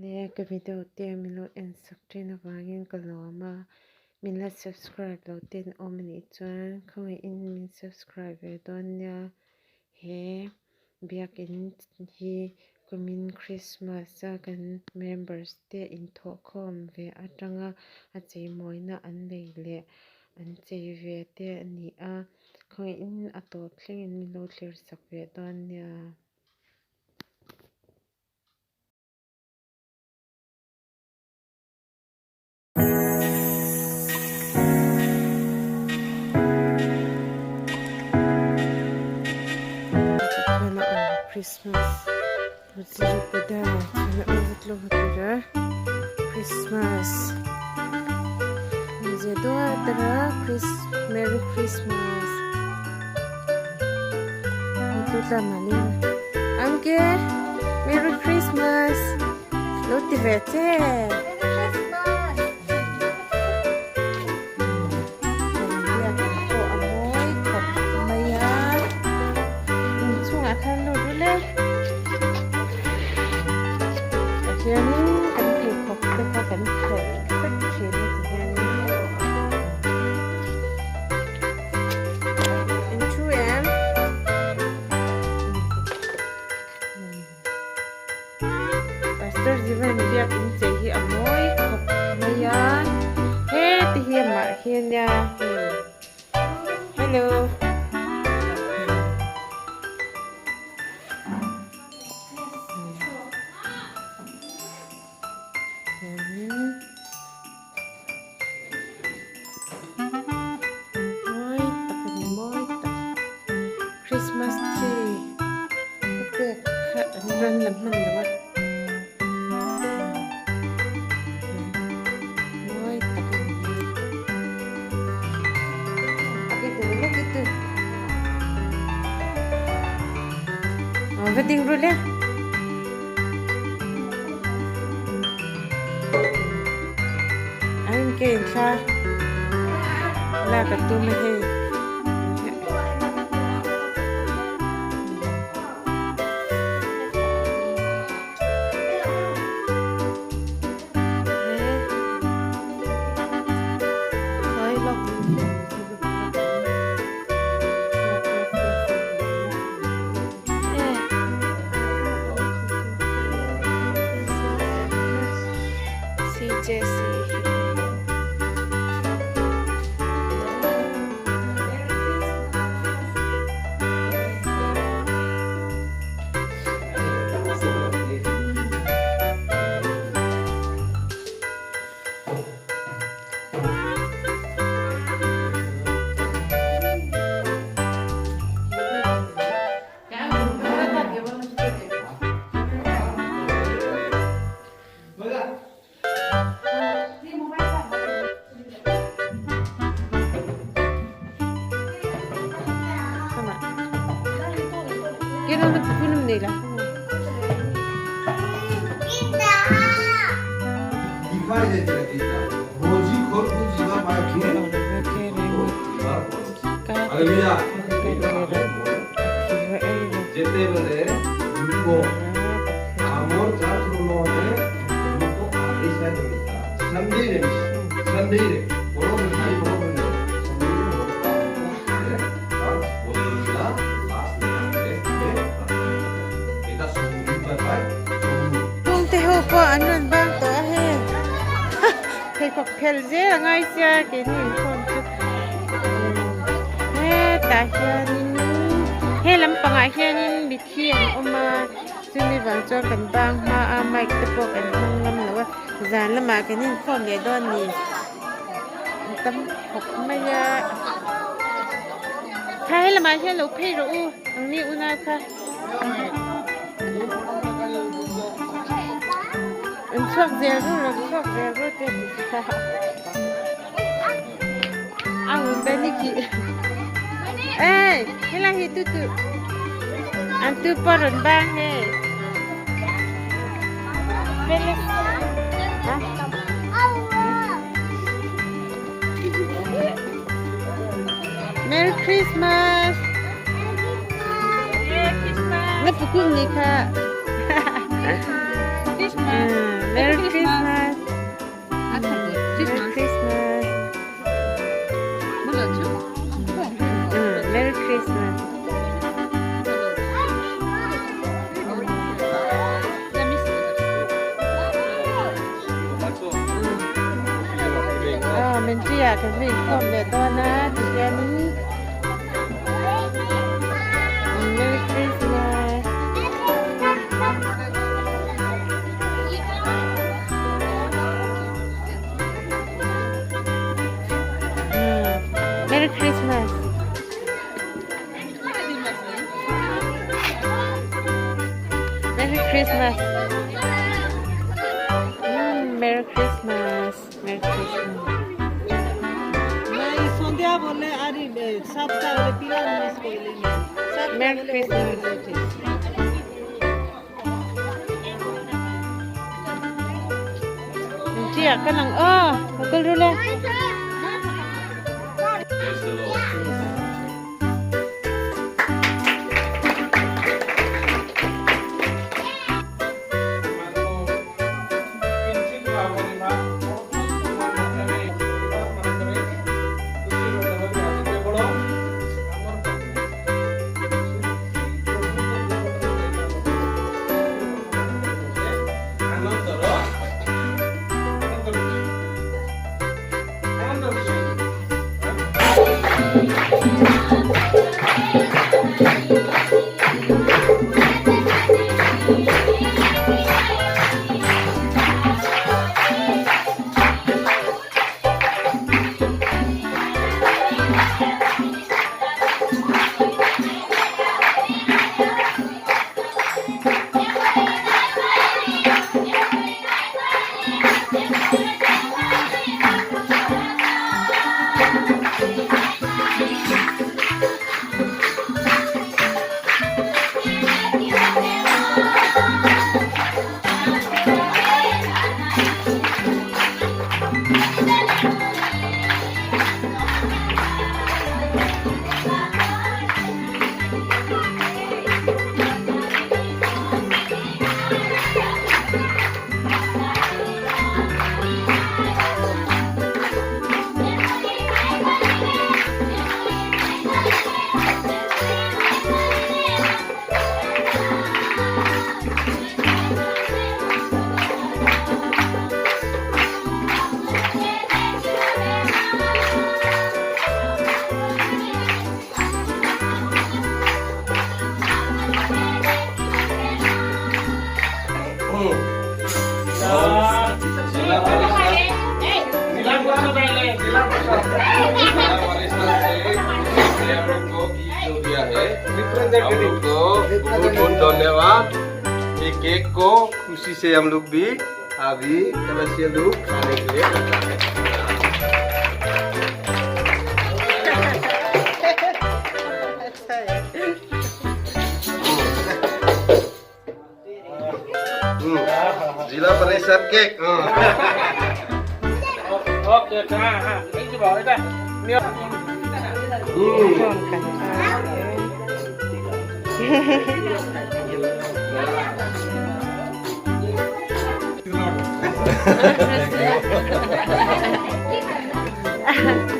Nia ka video te min lo en sak thin avangin ka lawm a, min la subscribe lo ten awm anih chuan khawngaihin min subscribe ve dawn nia. He biakin hi kumin Christmas a kan members te inthawhkhawm ve atanga a cheimawina an nei leh an chei ve te a ni a, khawngaihin a tawp thlengin min lo thlir sak ve dawn nia. Christmas Christmas Merry Christmas Amke Merry Christmas lo ti ve che Kan biak in pawh a mawi khawp mai a inchungah khan lut ul e tah hianin kan pheikhawk te kha kan phelh vek thin a ti hianin. In thu em? Pastor Zivan biak in chei hi a mawi khawp mai a, heti hi amah hi a nia hei. Hello. Mawi tak a ni mawi tak Christmas tree ka pek kha an rawn la hman lo a mawi tak a ni mawi tak a ki tu lek i tu aw va ding ru le. An ke in thla lak a tum a hei. Chhungte ho pawh an rawn bang tawh a hei pheikhawk phel zel a ngai sia keini inkhawm chu hetah hianin he lampangah hianin mithi an awm a chumi vang chuan kan bang hma a mic te pawh kan hmang ngam lo a zan lamah kan inkhawm leh dawn a ni an tam khawp mai a kha he lamah hian lo phei rawh u ang ni unau kha. An chhuak zel ru an chhuak zel ru te a hun ta ni khi ê helai hi tu tu an tu pawh rawn bang hei Felix ha Merry Christmas Merry Christmas Na pukum ni kha Christmas. Merry Christmas. Merry Christmas. Merry Christmas. Aw Mentri ah kan va inkhawm leh dawn a tihianin Merry Christmas. Merry Christmas. Merry Christmas. Merry Christmas. Merry Christmas. Merry Christmas. Chia ka lang oh, kal rula. धन्यवाद ये cake को खुशी से हम लोग भी अभी सदस्य लोग खाने के लिए जिला परिषद केक Okay.